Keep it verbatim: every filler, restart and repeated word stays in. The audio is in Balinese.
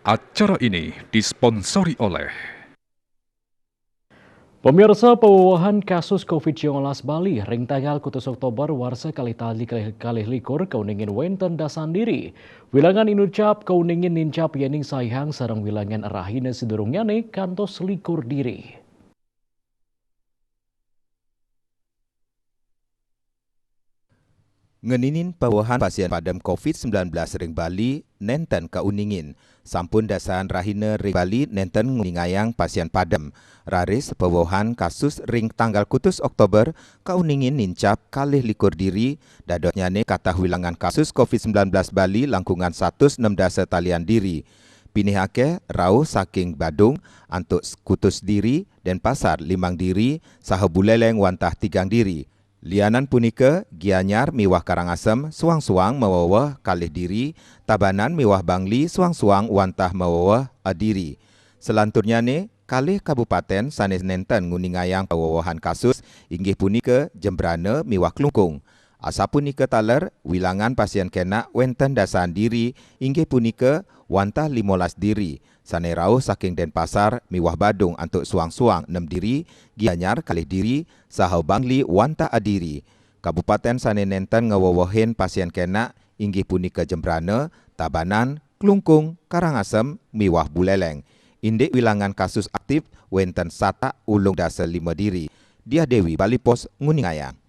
Acara ini disponsori oleh Pemirsa, pawewehan kasus covid sembilan belas Bali ring tanggal kutus Oktober warsa kalih tali kalih, kalih likur kauningin wenten dasan diri. Wilangan inucap kauningin nincap yening saihang sareng wilangan rahina sadurungnyane kantos likur diri. Ngeninin pawewehan pasien padem covid sembilan belas ring Bali nenten kauningin. Sampun dasan rahina ring Bali nenten nguningayang pasien padem. Raris pawewehan kasus ring tanggal kutus Oktober kauningin nincap kalih likur diri, dadosnyane katah wilangan kasus covid sembilan belas Bali langkungan satus nem dasa talian diri. Pinih akeh rauh saking Badung antuk kutus diri, Denpasar limang diri, saha Buleleng wantah tigang diri. Lianan punika, Gianyar miwah Karangasem suang-suang maweweh kalih diri, Tabanan miwah Bangli suang-suang wantah maweweh adiri. Salanturnyane, kalih kabupaten sane nenten nguningayang pawewehan kasus inggih punika Jembrana miwah Klungkung. Asapunika taler, wilangan pasien kenak wenten dasan diri inggih punika wantah limolas diri, sane rauh saking Denpasar miwah Badung antuk suang-suang nem diri, Gianyar kalih diri, saha Bangli wantah adiri. Kabupaten sane nenten ngawewehin pasien kenak inggih punika Jembrana, Tabanan, Klungkung, Karangasem, miwah Buleleng. Indik wilangan kasus aktif wenten satak ulung dasa lima diri. Diah Dewi, Bali Post, nguningayang.